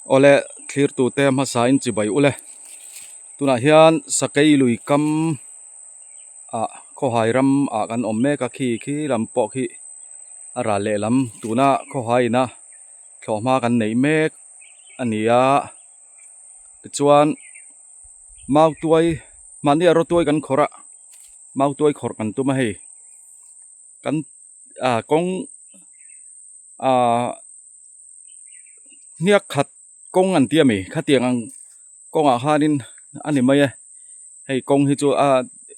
Awle thlirtute hmasa in chibai ule tunah hian sakei lui kam ah khawhai ram ah kan awm mek a khi khi lam pawh khi a ral lehlam tuna khawhai ina thlawhhma kan neih mek a ni a tichuan mautuai mahni a rawtuai kan khawrh a mautuai khawrh kan tum a hei kan ah kawng ah. Hniak khat kawng an ti a mi khatiang ang kawngah khanin a ni mai e hei kawng hi chu a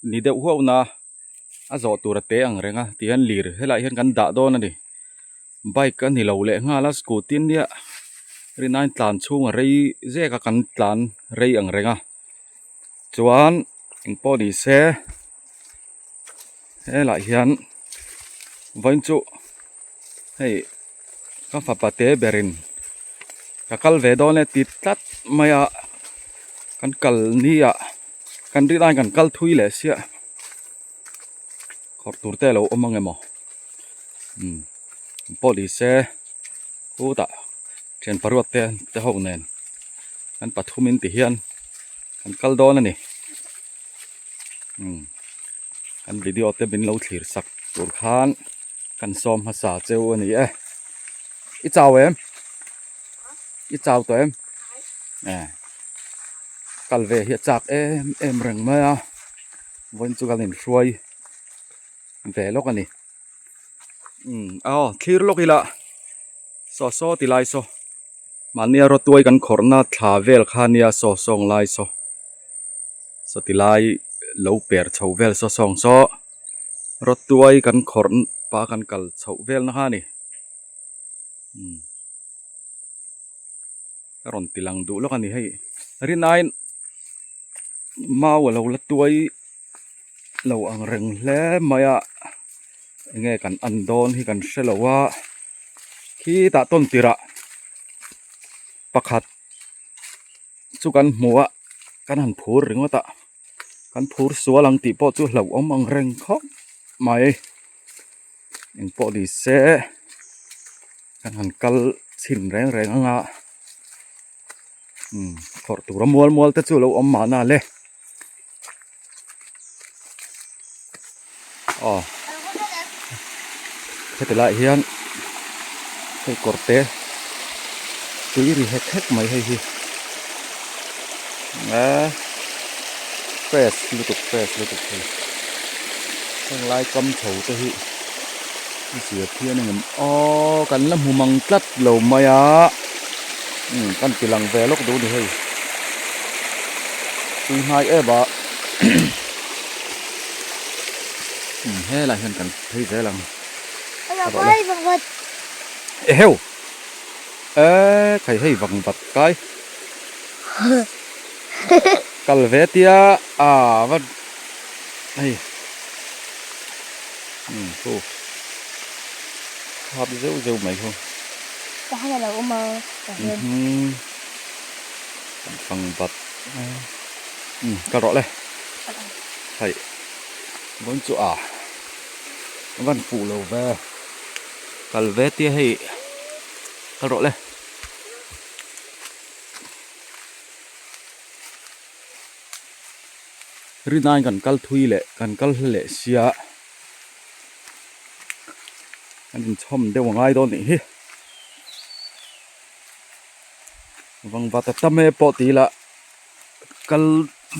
ni deuh huau na a zawh tur a te ang reng a ti hian lir helaiah hian kan dah dawn a ni bike a ni lo leh nghal a scooty nia rinaiin tlan chhung a rei zek a kan tlan rei ang reng a chuan engpawh ni se helaiah hian vawiin chu hei. Ka fapa te berin ka kal ve dawn e ti tlat mai a kan kal ni ah kan rin aiin kan kal thui leh siah khawrh tur te a lo awm ang emaw umm pawh ni se khutah thian paruat te te ho nen kan pathum in ti hian kan kal dawn a ni umm kan video te min lo thlir sak tur khan. Kan sawm hmasa cheu a ni e. I chau em? I chau tawh em? E. Kal ve hi a chak em em reng mai a. Vawiin chu kan inhruai ve lawk a ni. Umm aw thlir lawk ila saw saw ti lai saw mahnia rawtuai kan khawrhna thla vel kha nia saw sawng lai saw saw ti lai lo per chho vel saw sawng saw. Rawtuai kan khawrh pah kan kal chhoh vel na kha a ni umm ka rawn ti lang duh lawk a ni hei rinaiin mau a lo la tuai lo ang reng hle mai a enge kan an dawn hi kan hre lo a khitah tawn tirh ah pakhat chu kan hmu a kan han phur ringawt a. Kan phur sual ang tih pawh chu hlauhawm ang reng khawp mai engpawh ni se kan han kal chhin reng reng ang a umm khawrh tura mual mual te chu a lo awm mahna le aw heti laiah hian hei kawr te tui ri hek hek mai hei hi eee fresh lutuk fresh lutuk hei heng lai kam chho te hi a zir phian ang em aw kan la hmu mang tlat lo mai a umm kan ti lang ve lawk duh a ni hei tui hnai em a. Helai hian kan phei zel ang. Eheu! Eee khai hei vang vat kai. Kal ve tia a va hei umm khu khap zeuh zeuh mai khu. Umm vang vat umm kal rawh le. Hei vawiin chu a van fuh lo ve kal ve tia hei kal rawh le rinaiin kan kal thui leh kan kal hla leh sia kan inchhawm deuh a ngai dawn nih hi vangvat a tam e pawh ti ila. Kal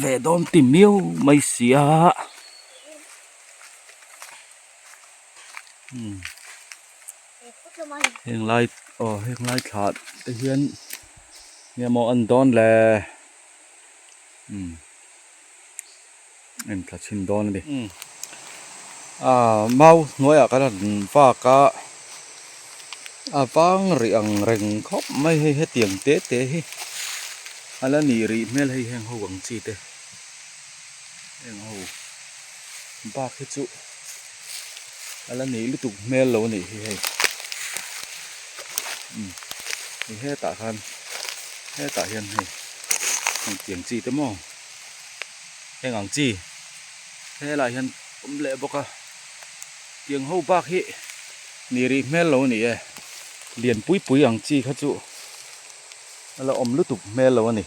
ve dawn ti miau mai si a. Heng lai aw heng lai thla te hian enge maw an dawn le umm en thla chhin dawn a ni. Aaa mau hnuaiah kan han vak a a vang rih ang reng khawp mai hei hetiang te te hi a la nih rih hmel hei heng ho ang chi te heng ho bak hi chu a la nih lutuk hmel lo a nih hi hei umm hei hetah khan hetah hian hei hetiang chi te maw heng ang chi. Helai hian awm leh bawk a tiang ho bak hi ni rih hmel lo a ni e lian pui pui ang chi kha chu A la awm lutuk hmel lo a ni.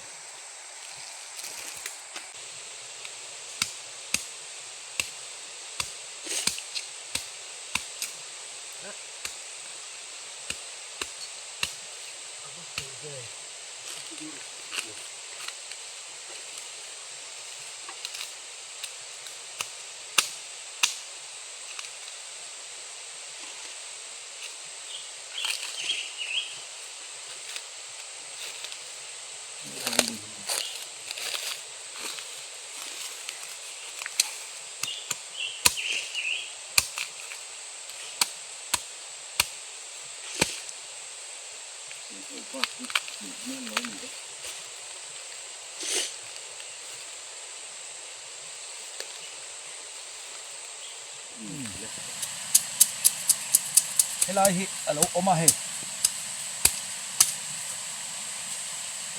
Helai hi a lo awm a hei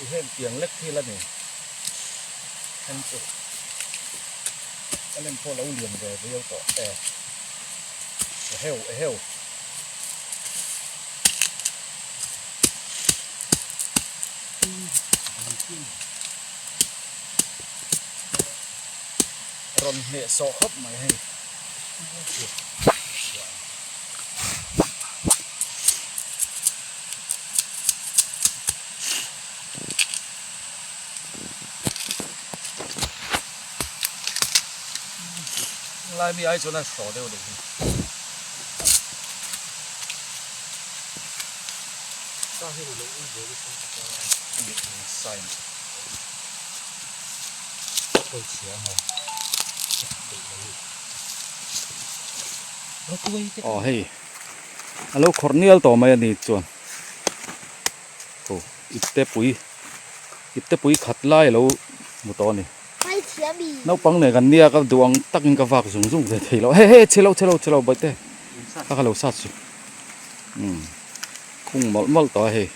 i heng tiang lek thil a ni then chu a lem pawh a lo lian ve viau tawh e eheu eheu. Rawn hneh sawh khawp mai hei. Lai mi ai chuan a hraw deuh leh hi. Sign. Aw hei a lo khawrh nial tawh mai a ni chuan aw ipte pui ipte pui khat lai a lo hmu tawh a ni naupang nen kan nia ka duh ang takin ka vak zung zung ve thei lo hei hei chhe lo chhe lo chhe lo bawihte ka ka lo sat su umm khung mawlh mawlh tawh a hei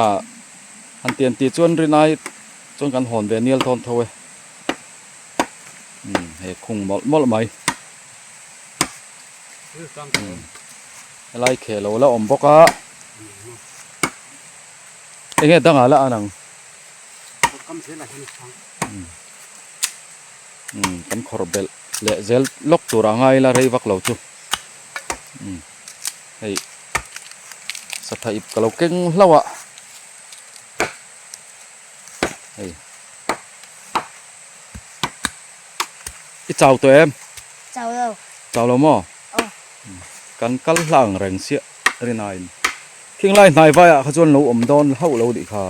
ah. Han ti an tih chuan rinai chuan kan hawn ve nial thawn tho e umm he khung mawlh mawlh mai umm helai kheh lo la awm bawk a enge dangah la an ang umm kan khawrh belh leh zel lawk tur a ngai la rei vak lo chu umm. Hei satha ip ka lo keng hlauh a hei i chau tawh em chau lo chau lo maw aw kan kal hla ang reng chiah rinain thinglai hnai vai ah kha chuan lo awm dawn hauh lo tih kha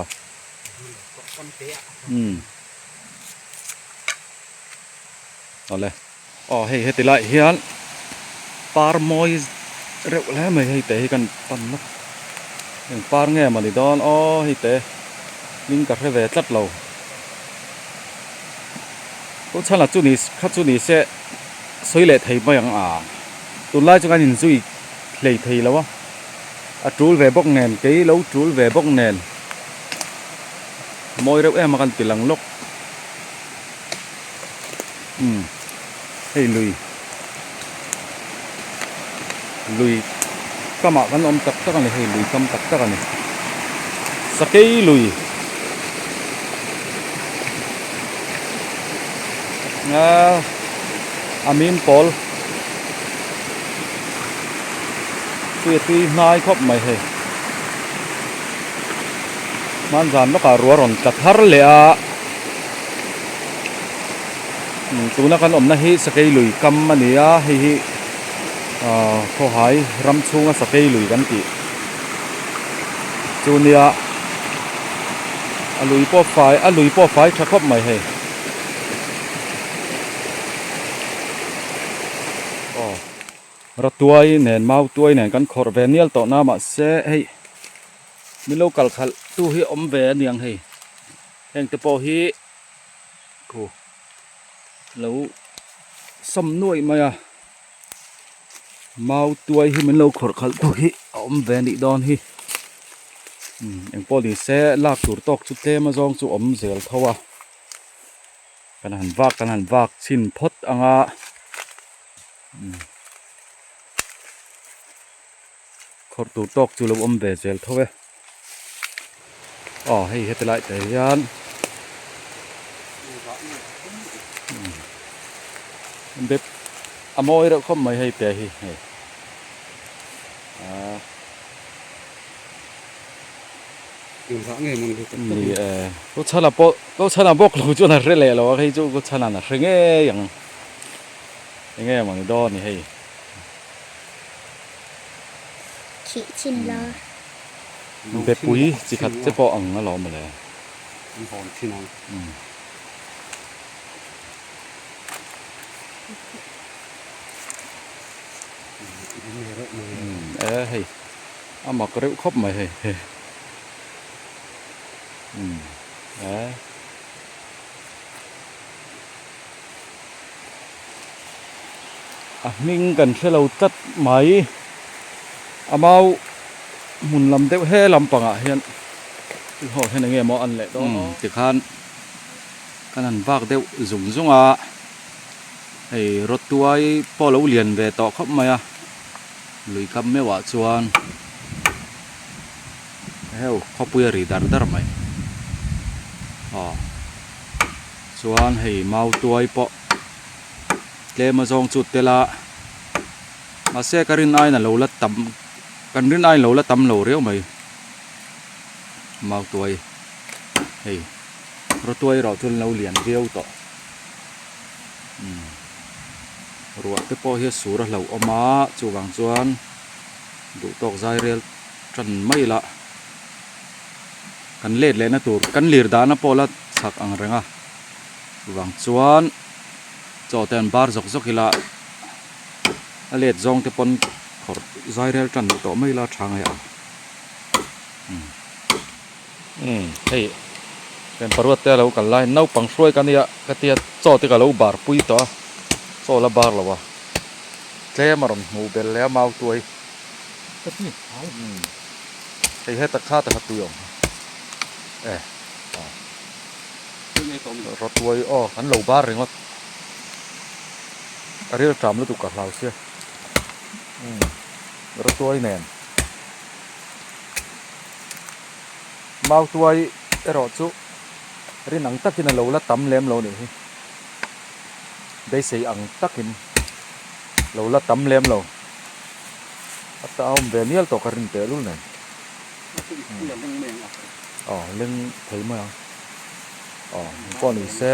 umm awle. Aw hei heti laiah hian par mawi reuh hle mai hei te hi kan pan lawk eng par nge mawni dawn aw hei te hming ka hre ve tlat lo chu chhan ah chu ni kha chu ni se sawi leh thei mai ang a tunlai chu kan inzui hlei thei lo a a tul ve bawk nen kei lo tul ve bawk nen mawi reuh em a kan ti lang lawk. Umm hei lui lui kamah kan awm tak tak a ni hei lui kam tak tak a ni sakei lui ah a mim pawl tui a tui hnai khawp mai hei hmanzan lawkah ruah rawn tla thar leh a. Tuna kan awmna hi sakei lui kam a ni a hei hi ahh khawhai ram chhunga sakei lui kan tih chu nia a lui pawh fai a lui pawh fai tha khawp mai hei aw ratuai nen mau tuai nen kan khawrh ve nial tawh na mahse hei min lo kal khalh tu hi awm ve a niang hei. Heng te pawh hi khu lo sawm nuaih mai a mau tuai hi min lo khawrh khalh tu hi a awm ve anih dawn hi umm engpawh ni se lak tur tawk chu tlem azawng chu awm zel tho a kan han vak kan han vak chhin phawt ang a umm khawrh tur tawk chu lo awm ve zel tho e. Aw hei heti lai te hian bep a mawi reuh khawp mai hei te hi hei ah. Ni e ko chhana pawh ko chhana bawk lo chuan a hre leh lo a hei chu ko chhana a hre ngei ang enge maw ni dawn ni hei. Thih chin la. Bepui chi khat che pawh ang alawm mawle. E hei a mak reuh khawp mai hei umm e. A hming kan hre lo tlat mai a mau hmun lam deuh he lampangah hian ho hian enge maw an leh dawn aw tikhan kan han vak deuh zung zung a hei rawtuai pawh a lo lian ve tawh khawp mai a lui kam meuhah chuan heu khawpui a ri dar dar mai aw. Chuan hei mau tuai pawh tlem a zawng chu tel a mahse ka rin aiin a lo la tam kan rin aiin a lo la tam lo riau mai mau tuai hei rawtuai erawh chu an lo lian viau tawh umm ruah te pawh hi a sur a hlauhawm a chuvang chuan duh tawk zai rel tan mai ila. Kan let lehna tur kan lir dahna pawh la chak ang reng a, chuvang chuan chaw te an bar zawk zawk ila a let zawng te pawn khawrh zai rel tan tawh mai ila tha ngai ang. Umm hei pen paruat te a lo kal lai naupang hruai ka nia ka tia chaw te ka lo bar pui tawh a chaw la bar lo a tlem a rawn hmuh belh leh a mau tuai. Hei heta kha ta kha tui awm e aw rawtuai aw kan lo bar ringawt a ril ṭam lutuk ka hlau sia umm rawtuai nen mautuai erawh chu rin ang takin a lo la tam lem lo nih hi beisei ang takin lo la tam lem lo. A ta awm ve mial tawh ka rin teh lul nen. Aw leng thei mai ang. Aw pawh ni se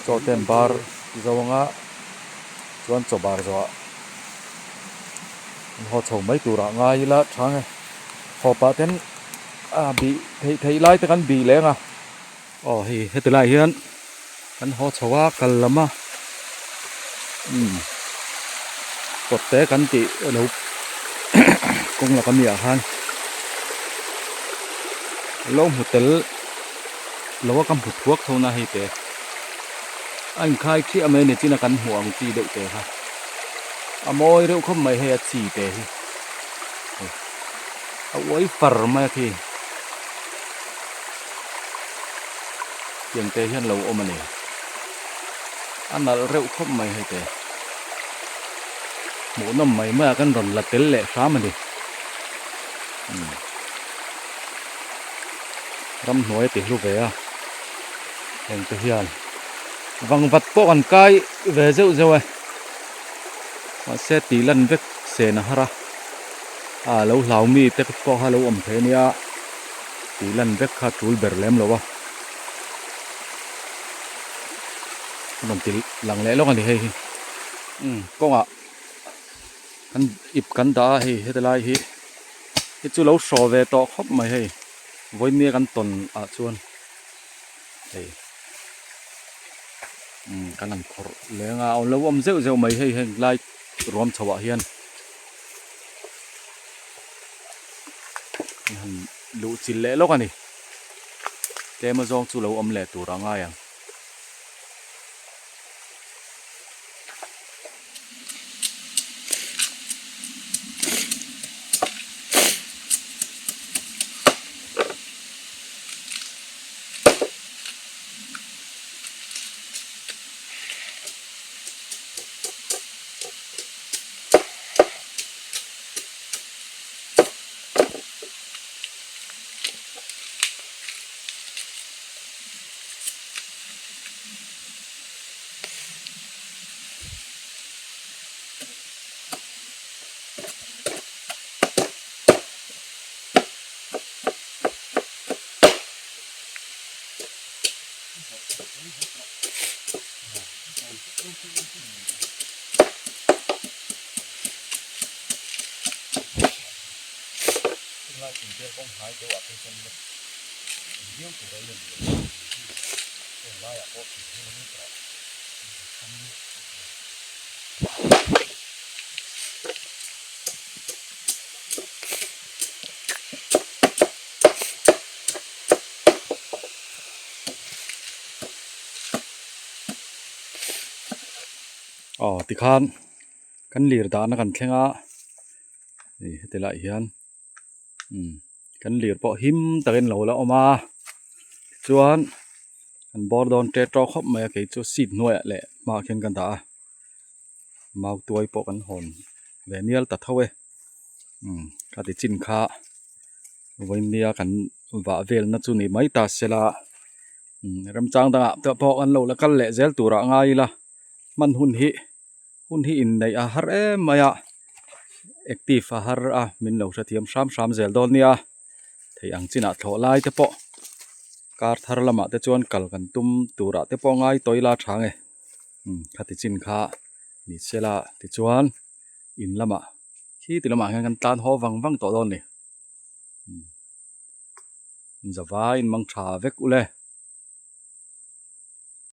chaw te an bar zo anga chuan chaw bar zawh ah an haw chho mai tur ah ngai ila tha nge. Haw pah ten a bih theih theih lai te kan bih leng a. Aw hei heti lai hian kan haw chho a kal lam a umm kawt te kan tih lo kawng laka mi ah khan lo hmu tel lo a ka hmu thuak tho na hei te a inkhai chiah mai a ni chin a kan hmuh ang chi deuh te kha a mawi reuh khawp mai hei a chi te hi a uai far mai a khi. Tiang te hian lo awm a ni. A nalh reuh khawp mai hei te. Hmuhnawm mai mai a kan rawn la tel leh hram a ni. Umm. Ramhnuai a ti hlu ve a. Heng te hian vangvat pawh kan kai ve zeuh zeuh e. Mahse tih lan vek sen a har a. A lo hlau mi te pawh kha lo awm thei a nia. Tih lan vek kha tul ber lem lo a. A rawn ti lang leh lawk a ni hei hi. Umm kawngah kan ip kan dah a hei heti lai hi hi chu lo hraw ve tawh khawp mai hei vawinia kan tawn ah chuan hei umm kan han khawrh leng a lo awm zeuh zeuh mai hei heng lai ruam chho ah hian. An han luh chilh leh lawk a ni. Tlem a zawng chu lo awm leh tur a ngai ang. Aw tikhan kan lir dahna kan thleng a ih heti lai hian umm kan lir pawh him takin lo la awm a tichuan kan bawr dawn tet tawk khawp mai a kei chu seat hnuaiah leh hmaah khian ka dah a mau tuai pawh kan hawn ve nial ta tho e umm ka ti chin kha vawinia kan vah velna chu ni mai ta se la umm remchang dangah te pawh an lo la kal leh zel turah a ngai ila hman hun hi hun hi inneih a har em mai a active a har a min lo hrethiam hram hram zel dawn nia theih ang chinah thlawh lai te pawh kar thar lamah te chuan kal kan tum turah te pawh ngai tawh ila tha nge umm khati chin kha ni sela tichuan in lamah khi ti lamah hian kan tlan haw vang vang tawh dawn a ni. Zavaiin mang tha vek ule.